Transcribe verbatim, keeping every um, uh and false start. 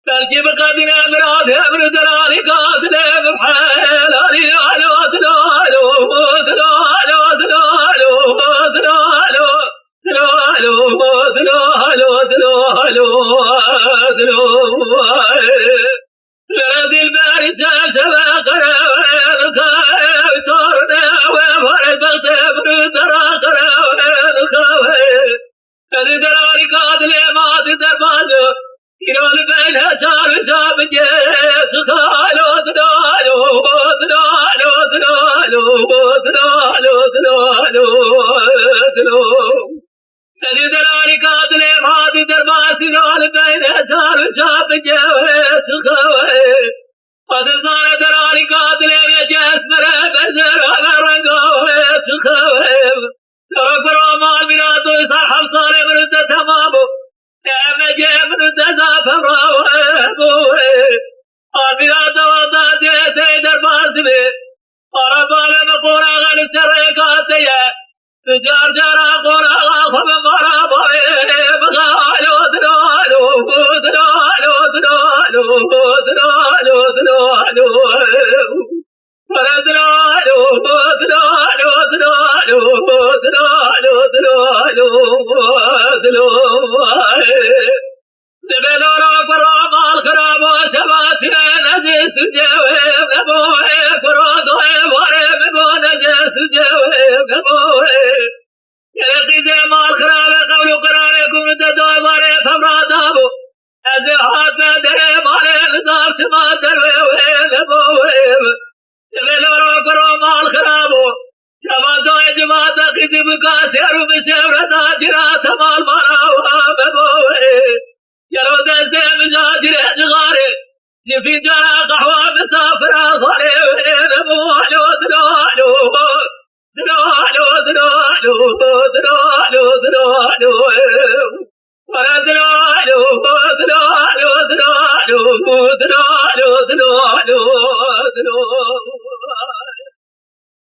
Belkî bi qedîne miradê min û delalî qadilê min helal. Alo, dilo, alo, dilo, alo, dilo, alo, dilo, alo, dilo, alo, dilo, alo, dilo, alo, dilo. Dilber çerçeve qerewe dixewe, torne we vare bextê min û dera qerewe dixewe. Ezî delalî qadilê ma di derbazê. Îro li beyne çar ca bigê. Sixalo, dilalo, dilalo, dilalo, dilalo, dilalo, dilalo, dilalo. Ezî delalî qadilê ma di derbazê. Îro li beyne çar ca bigê. Sixawe. Xwedizane delalî qadilê vê cesmere bezera ve renga we. Sixawe. Dara kura mal mîra doy sal heft salê min û te temam bû. Te mecê min û te zaf hevrawe bû. Mal mîra dewa da dê tey derbaz dibê. Para bale min qonaxa li ser rêka te ye. Tu car cara qonaxa xwe bi mara bayê bixe. Alo, dilo, alo, dilo, alo, dilo, alo, dilo, alo, dilo, alo. Dibê lora kura mal xirabo şeva çine nezî sucê wê neboê kuro doyê warê bibo nezî sucê wê neboê. Gelê qîzê mal xirabe qewlo qirarê ku min te doy warê fevra dabo. Ez ê hat me derê malê li dav çima derwê wê neboê. Divê lora kuro mal xirabo. Çava doyê civata qîzî bika şêr û bi şêwreta cira temal mala wa bebo wê. Gelo destê min ja cirê cixarê. Ji fîncana qehwa misafira xwarê wê nemo alo dilo alo. Dilo alo, dilo alo, dilo alo, dilo alo. Were dilo alo, dilo alo, dilo alo, dilo alo, dilo alo, dilo.